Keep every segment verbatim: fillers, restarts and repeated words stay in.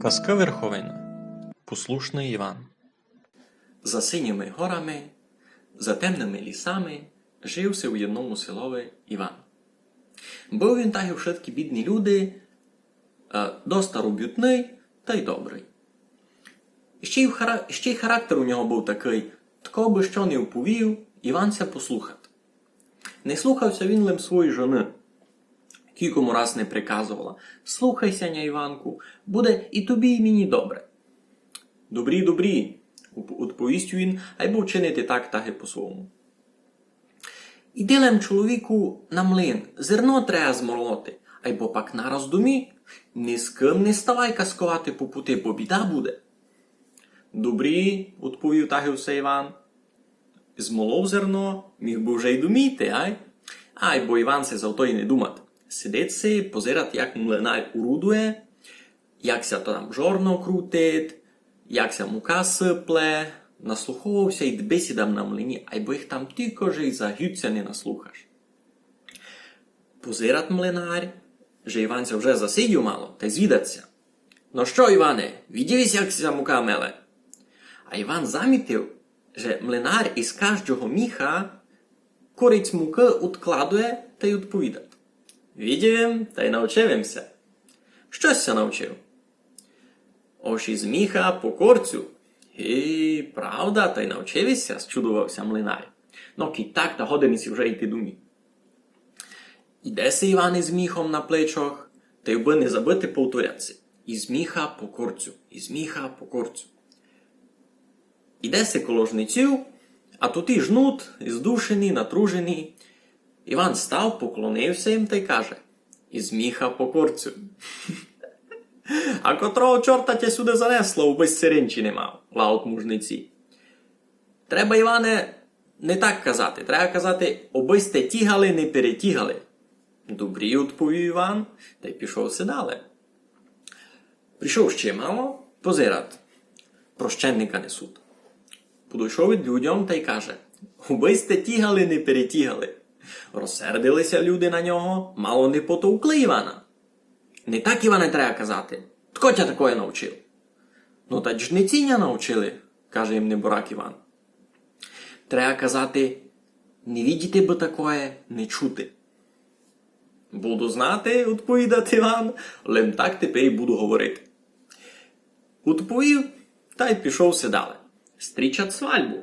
Казка Верховина. Послушный Іван. За синіми горами, за темными лісами жив си у єдному селови Іван. Быв він, так як вшыткі бідні люди, е, доста робютный тай добрый. Ще й в хара-, ще й характер у нього быв такый: тко бы што не вповів, Іван ся послухат. Не слухав ся він лем своєї жоны. Кілько му раз не приказовала: «Слухай ся ня, Іванку, буде і тобі, і мені добре». «Добрі, добрі», уп-, удповість він, айбо вчинити так, так і по-свому. «Іди лем, чоловіку, на млин, зерно треба змолоти, айбо пак нараз домі. Ні з ким не ставай казковати по пути, бо біда буде». «Добрі», удповів так і все Іван. Змолов зерно, міг бы вже й домі йти, ай? Айбо Іван си за то й не думат. Сидить си, позират, як млинар урудує, як ся то там жорно крутить, як ся мука сыпле, наслуховав ся й бесідам на млині, айбо їх там тілько же й за гюця не наслухаш. Позират млинар, же Іван ся вже засидів мало, тай звідат ся: «Но што, Іване, видів єсь, як ся мука меле?» А Іван замітив, же млинар із каждого міха корець мукы удкладує тай удповідат: «Видів им, тай навчив им ся». «Што ся навчив?» «Ож із міха по корцю». «І правда, тай навчив єсь ся?» — счудовав ся млинар. «Но, кідь так, та годен єсь уже йти домі». Іде си Іван із міхом на плечах, тай бы не забыти, повторят си: «Із міха по корцю, із міха по корцю». Іде си коло жнеців, а туті жнут, здушені, натружені. Іван став, поклонив ся їм тай каже: «Із міха по корцю». «А котрого чорта тя сюды занесло, убы сиренчі не мав?» — лають му жнеці. «Треба, Іване, не так казати. Треба казати: обы сьте тігали, не перетігали». «Добрі», — удповів Іван, тай пішов си дале. Прийшов ще мало, позират: прощенника несут. Подойшов ид людям тай каже: «Убы сьте тігали, не перетігали». Розсердили ся люди на нього, мало не потовкли Івана. «Не так, Іване, треба казати. Тко тя такоє навчив?» «Но, та жнеці ня навчили», — каже їм неборак Іван. «Треба казати: не видіти бы такоє, не чути». «Буду знати, — удповідат Іван, — лем так тепер і буду говорити». Удповів тай пішов си дале. Стрічат свальбу.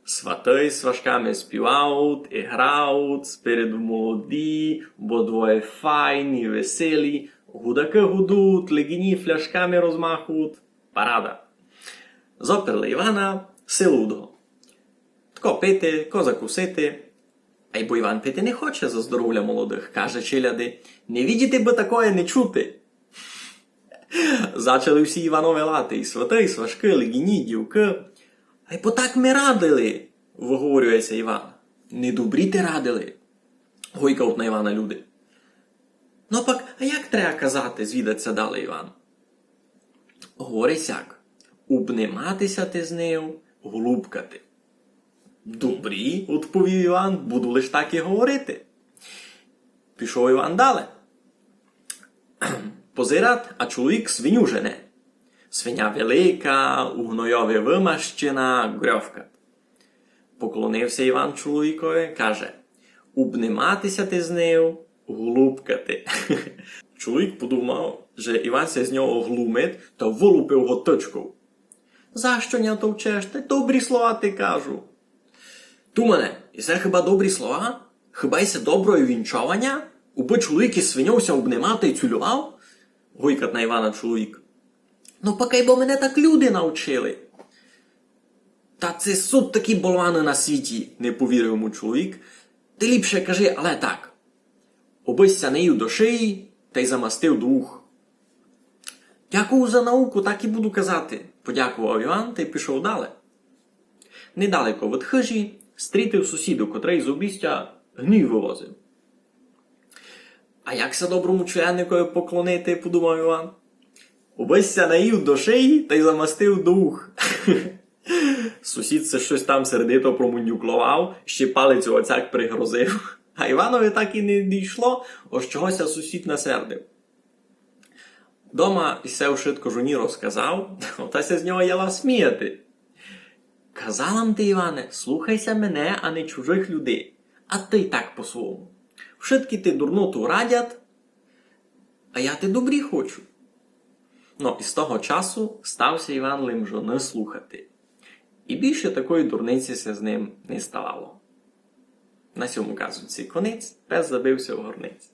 Сваты з сважками співають і грають, спереду молоді, бо двоє файні, веселі, гудакы гудуть, легіні фляшками розмахують. Парада. Заперли Івана, силу удго. Тко пити, тко закусити. Айбо Іван пити не хоче за здоровля молодых, каже челяди: «Не видіти бы такоє, не чути». Зачали всі Іванове лати, і сваты, і сважкы, легіні, дівкы. «Айбо так ми радили», — выговорює ся Іван. «Недобрі ти радили», — гойкають на Івана люди. «Но пак, а як треба казати?» — звідать ся дале Іван. «Говори сяк: обнимати ся ти з нею, голубкати». «Добрі, — удповів Іван, — буду лиш так і говорити». Пішов Іван дале. Позират, а чоловік свиню жене. Свиня велика, у гнойови вымащена, грьовкат. Поклонив ся Іван чоловікови, каже: «Обнимати ся ти з нею, голубкати». Чоловік подумав, же Іван ся з нього глумить, та вылупив го тычков. «За што ня товчеш? Та добрі слова ти кажу». «Тумане, і се хыба добрі слова? Хыба і се доброє вінчованя? Убы чоловік із свиньов ся обнимав тай цюльовав?» — гойкат на Івана чоловік. «Но пак айбо мене так люди навчили». «Та се суть такі болваны на світі», — не повірив му чоловік. «Ты ліпше кажи, але так: обысь ся нею до шиї тай замастив до ух». «Дякую за науку, так і буду казати», — подякував Іван тай пішов дале. Недалеко від хыжі стрітив сусіду, котрый з обістя гній вывозив. «А як ся доброму челядникови поклонити?» — подумав Іван. «Обысь ся наїв до шиї тай замастив до ух». Сусід се штось там сердито промундюкловав, ще палицю оцяк пригрозив. А Іванови так і не дійшло, ож чого ся сусід насердив. Дома і се вшытко жоні розказав, та ся з нього яла сміяти. Казала м ти, Іване, слухай ся мене, а не чужых людей. А ты й так по-свому. Вшыткі ти дурноту радять, а я ти добрі хочу. Но, і з того часу став ся Іван лим жоны слухати. І більше такої дурниці ся з ним не ставало. На сьому казочці конець, пес забив ся в горнець.